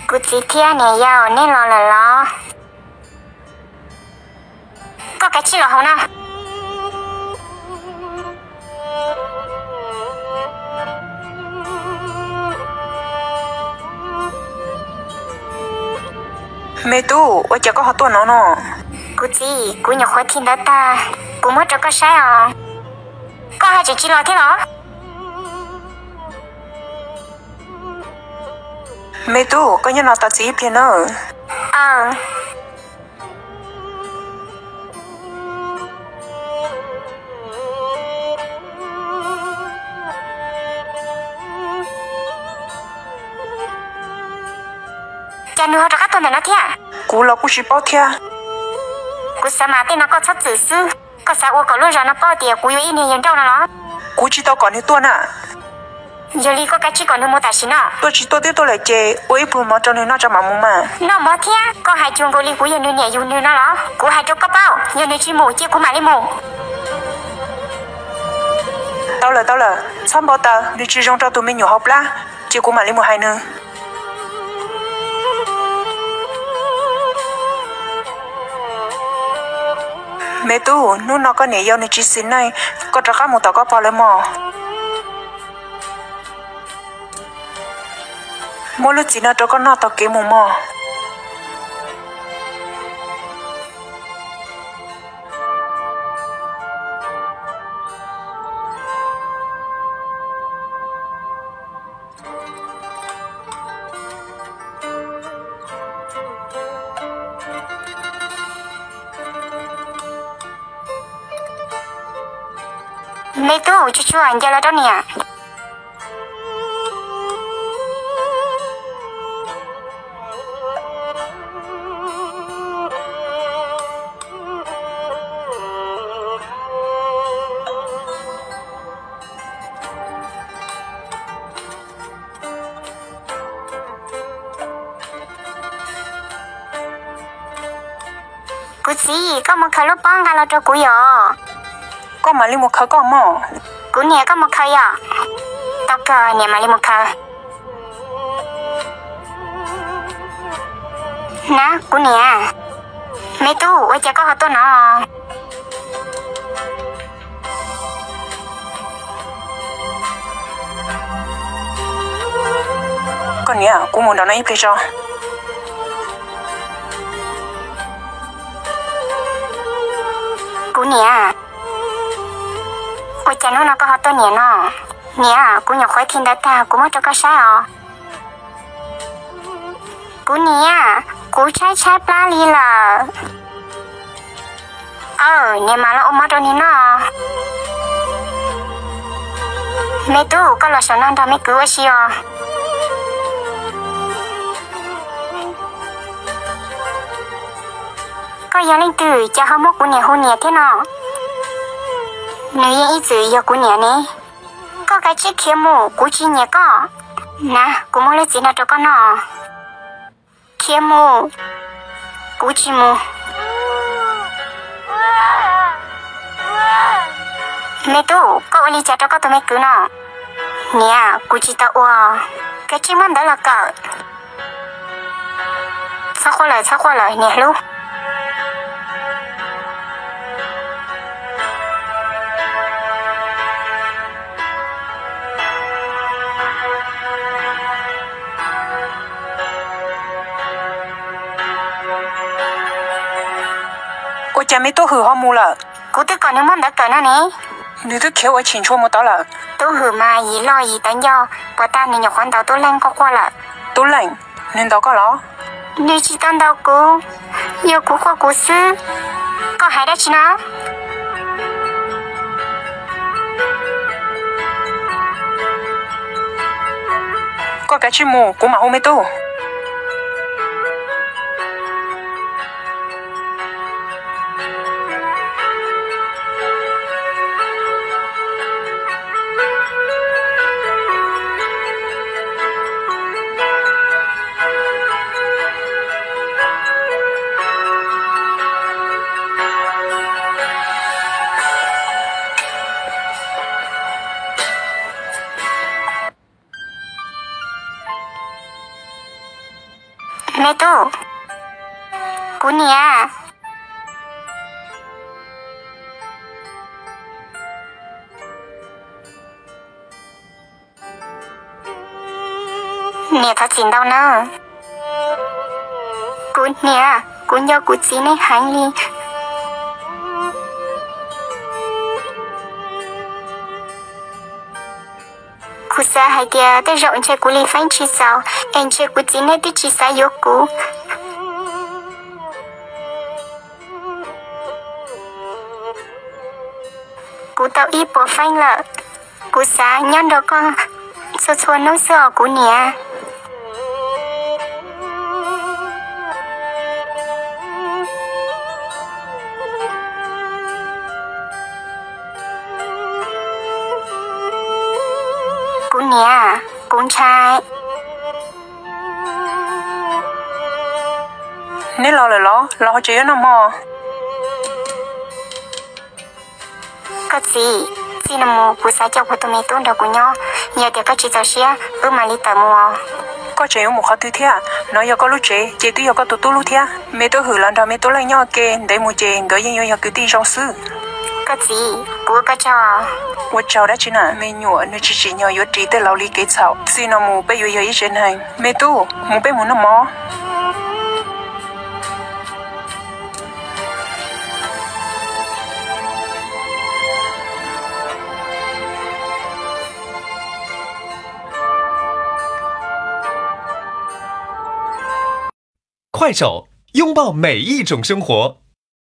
Kuv txiv thiab niam yau, nej los lawm los? Koj kav tsij los hauv no. Me tub, ua cas koj ho tuaj no no? Kuv txiv, kuv nyuam qhuav thi ntawv tag, kuv muab rau koj saib os. Koj haj tseem tsis los thiab los? Me tub, koj nyob no tos txiv ib pliag nawb. Cas nws ho rov qab tuaj ntawm no thiab? Kuv los kuj tsis paub thiab. Kuv xav mas tej no koj txhob txwm xwb, koj xav ua kom lub zos no paub tias kuv yuav ib niag yawg nrauj no los? Kuv tsis tau kom nws tuaj na. Yog li koj kav tsij kom nws mus tam sim no. Tuaj tsis tuaj twb tuaj lawm ces ua ib pluag mov rau nws noj tso mam mus mas. Noj mov thiab? Koj hais cuag nkaus li kuv yog nws niam yug nws no los? Kuv hais rau koj paub, yog nws tsis mus cia kuv mam li mus. Tau lawm, tau lawm, txhob npau taws, nws tsis zoo rau tus me nyuam hauv plab, cia kuv mam li mus hais nws. Me tub, hnub no koj niam yau nws tsis xis neej, koj rov qab mus tom koj pog lawv mog. Muab lub txiv no rau koj noj taug kev mus mog. Me tub, tsuag tsuag ncaws los rau niam. Kuv txiv, koj mus khaws lub pob nqa los rau kuv yom. Koj mam li mus khaws koj mog. Kuv niam, koj mus khaws yom. Tau kawg, niam mam li mus khaws. Na, kuv niam. Me tub, ua cas koj ho tuaj no? Koj niam, kuv mus nram no ib pliag tso. Kuv niam, ua cas hnub no koj ho tuaj niam no? Niam, kuv nyuam qhuav thi ntawv tag, kuv muab rau koj saib os. Kuv niam, kuv tshaib tshaib plab li lawm. Aw, niam mam los ua mov rau niam noj. Me tub, koj los saum no nrog me kwv ua si os. Koj yog leej twg cas ho muab kuv niam hu niam thiab no? Nws yeej ib txwm yog kuv niam ne. Koj kav tsij khiav mus, kuv tsis nyiam koj. Na, kuv muab lub txiv no rau koj noj. Khiav mus, kuv tsis mus. Me tub, koj ua li cas rau koj tus me kwv no? Niam, kuv tsis tau ua. Kav tsij muab ntawv los kawm. Txhob quaj lawm, txhob quaj lawm niam hlub. Ua cas me tub Hwm ho mus lawm? Kuv twb kom nws muab ntawv kawm no ne. Nws twb khiav ua chim ntshua mus tod lawm. Tub Hwm mas yim loj yim tawv ncauj, puas tas nws nyuam qhuav ntaus Tub Leej quaj quaj lawm. Tub Leej, nws ntaus koj los? Nws tsis tau ntaus kuv, yog kuv quaj kuv xwb. Koj hais dab tsi no? Koj kav tsij mus, kuv mam hu me tub. Me tub, kuv niam. Niam thov txim ntau nawb. Kuv niam, kuv nco kuv txiv nej heev li. Kuv xav hais tias tej zaum ntshe kuv li feeb tsis txaus, es ntshe kuv txiv nej twb tsis xav yuav kuv. Kuv tau ib puas feeb lawm, kuv xav nyob nrog koj txhua txhua hnub xwb os kuv niam. Kuv niam, kuv ntshai. Neb los lawm los? Los hauv tsev yuav noj mov. Koj txiv, txij no mus kuv xav coj kuv tus me tub nrog kuv nyob, yog tias koj tsis txaus siab wb mam li tawm mus. Koj tseem yuav mus qhov twg thiab? No yog koj lub tsev ces twb yog koj tus tub lub thiab. Me tub hwm los nrog me tub leej nyob ua ke, ntev mus ces nkawd yeej yuav yog kwv tij zoo xwb. Koj txiv, kuv ua koj tsaug. Ua tsaug dab tsi na, me nyuam nws tsis tsim nyog yuav ris tej laus li kev txhaum. Txij no mus peb yuav yog ib tsev neeg. Me tub, mus peb mus noj mov. 快手，拥抱每一种生活。